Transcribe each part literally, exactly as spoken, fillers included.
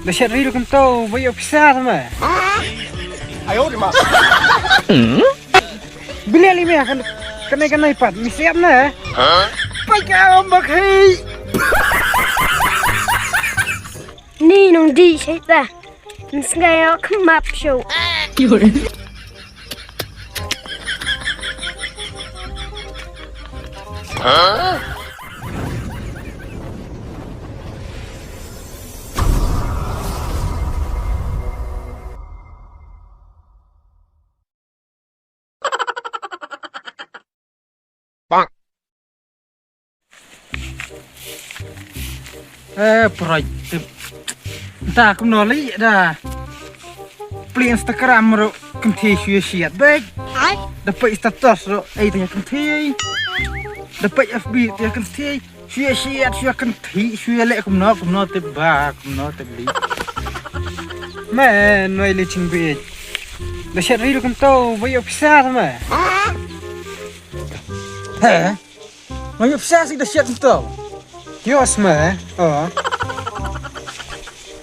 Da shet ri kumto ba ïoh pisa sama. Ayo di ma. Bilal ïa me kan kan kan ai pat mi siap na. Pai ka om bak hei. Ni nong di shet ta. Msngai ok map show. Eh, pyroi tip. Nta kumno li da. Pli Instagram ruh kynthei shu ïa siat bek. Da peit status ruh ei tang ïa kynthei. Da peit F B tang ïa kynthei. Shu ïa siat shu ïa kynthei shu ïa leh kumno kumno tip ba kumno tip li. Me noi li ching bit. Da siat ri kumto ba ïoh pisa ma. He? Nga ïoh pisa sih da siat kumto. Ïoh sma, eh? Oh.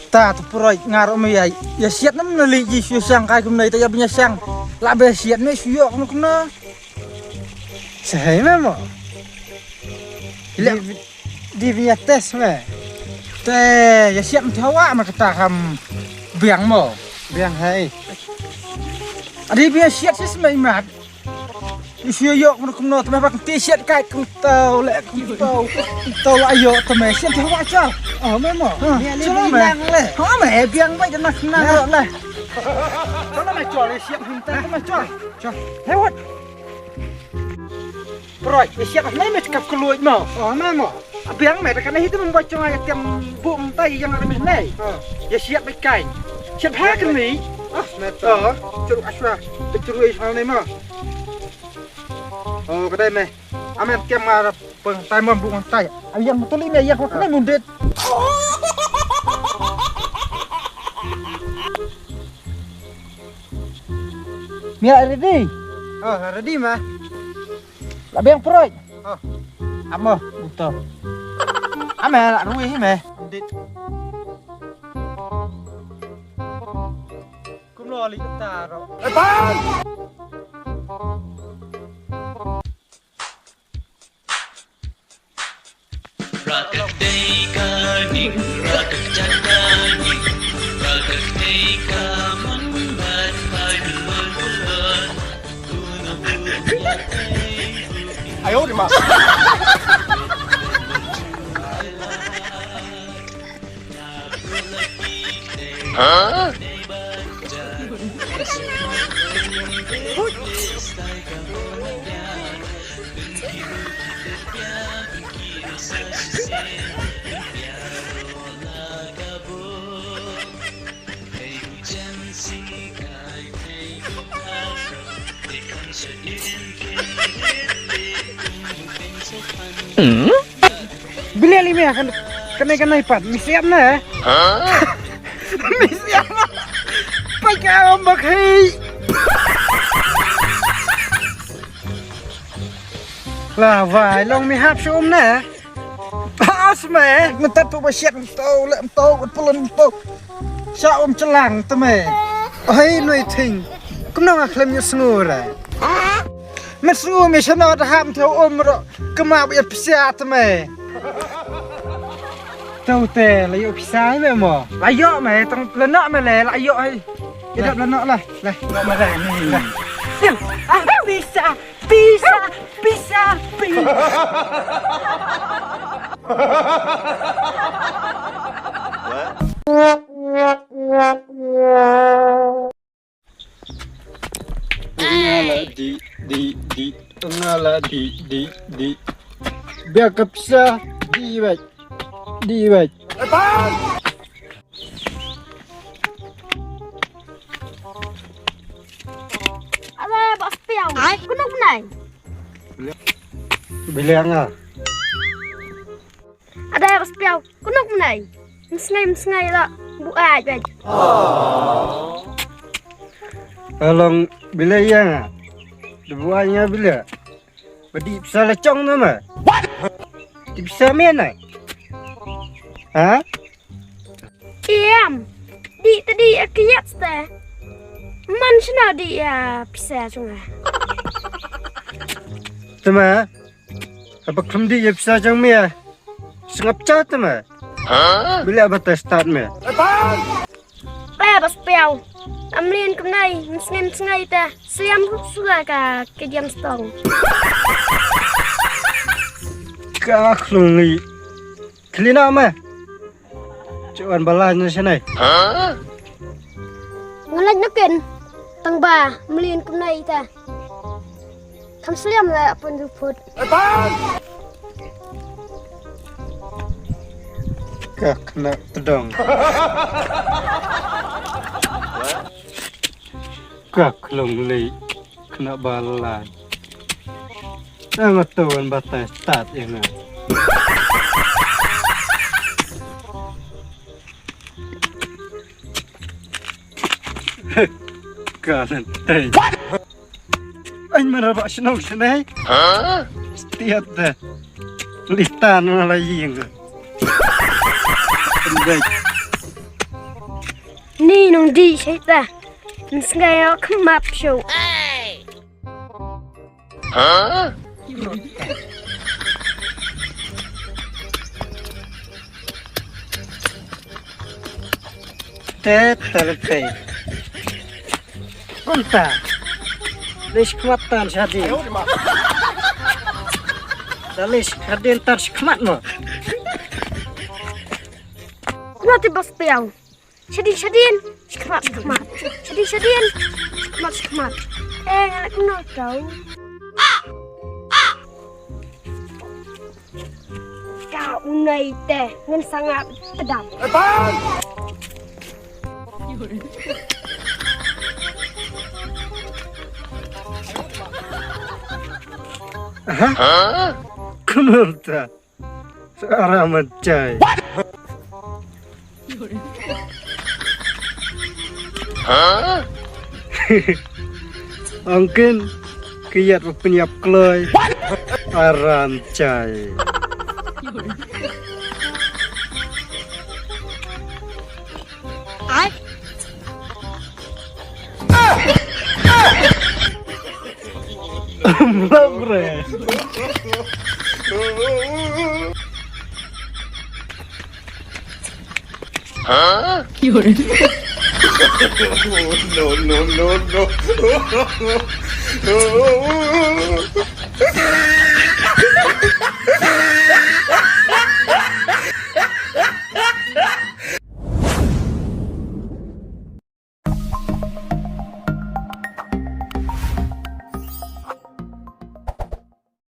Ta tu pyroi nga ruh me ïa, ïa siat nam na li ji shu ïa shang kai kumne ta ïa byn ïa shang. La be siat me shu ïoh kumno kumno. Sahai me mo. Di, di byn ïa test me. Te ïa siat me thawa me kata kam biang mo. Biang hai. Adi byn ïa siat sih sma imat. Shu ïoh kumno kumno te me bak ti siat kai kumto le kumto. Kumto la ïoh te me siat te wa cha. Oh me mo. Chalo me. Ha me biang bai dana kena le. Chalo me chol siat hynta te me chol. Chol. He wat. Pyroi, ïa siat ne me kap keluit mo. Oh me mo. Biang me te kan hi te me bai chong ïa tiam bum tai yang re me ne. Ïa siat me kai. Siat ha keni. Ah me to. Churu aswa. Churu ai hal ne mo. Oh, ka dei me. Amen kiam nga peng tai mam bung tai. Ayang betul ini ayang kau kena mundet. Mia ready? Oh, ready ma. La biang pyroi. Oh. Amo, betul. Ame la rui me. Mundet. Kumno li taro. Eh, bang! Ayo di ma. Bilal ïa me kan kan kan ai pat mi siap na. Mi siap. Pai ka om bak hei. La vai long mi hap shu um na. Pas me. Nta tu ba siat to le to pulun to. Sha um chelang te me. Hei noi thing. Kumno nga khlem ïa sngur. Me sngur me shano da ham te um ro. Kema ba ïa pisa te me. Tau te la ïoh pisa me mo. La ïoh me tang la noh me le la ïoh ai. Ïa dap la noh la. La noh me le ni. Ah, pisa, pisa, pisa, pisa. Nga la di di di. Nga la di di di. Bia ka pisa di wek. Di wek. Ala bas piau. Ai, kunok nai. Bilang ah. Ada bas piau. Kunok nai. Msngai msngai la. Bu ai bek. Along bila ïa nga. Di bu ai nga bila. Ba di pisa la chong na ma. Di pisa men na. Ha? Iya, Dih te dih ïa ka ïat te. Man shano dih ïa pisa jong nga. Te ma, haba khlem dih ïa pisa jong me, sngap cha te ma. Bileh ba te start me. Eh, bas piaw. Amlien kumnai, msngem sngai te. Siam rup sua ka ke diam stong. Ka khlung ni. Klina ma. Chuan balai na shanai. Ngalaj nakin. Tang ba, mlien kumnai te. Kam sliam la pun ruput. Ka kna tdong. Ka klong lei kna balai. Nga to wan batai start ïa nga. Ka nan tai. Ai mara ba shnong shnai. Stiat da. Litan ma la ying. Ni nong di shaita. Nsngai khmap shu. Te tele te. Kumta. Lish khmat tan shadi. Da lish khadin tan shkhmat mo. Kumta bas piang. Shadin, shadin. Shkhmat, shkhmat. Shadin, shadin. Shkhmat, shkhmat. Eh, ngalek kumno tau. Ka unai te ngan sangap tedam. Aha. Kumno ta. Saraman chai. Angkin kiyat peniap kloi. Aram chai. Mlak bre. Huh? No, no, no, no.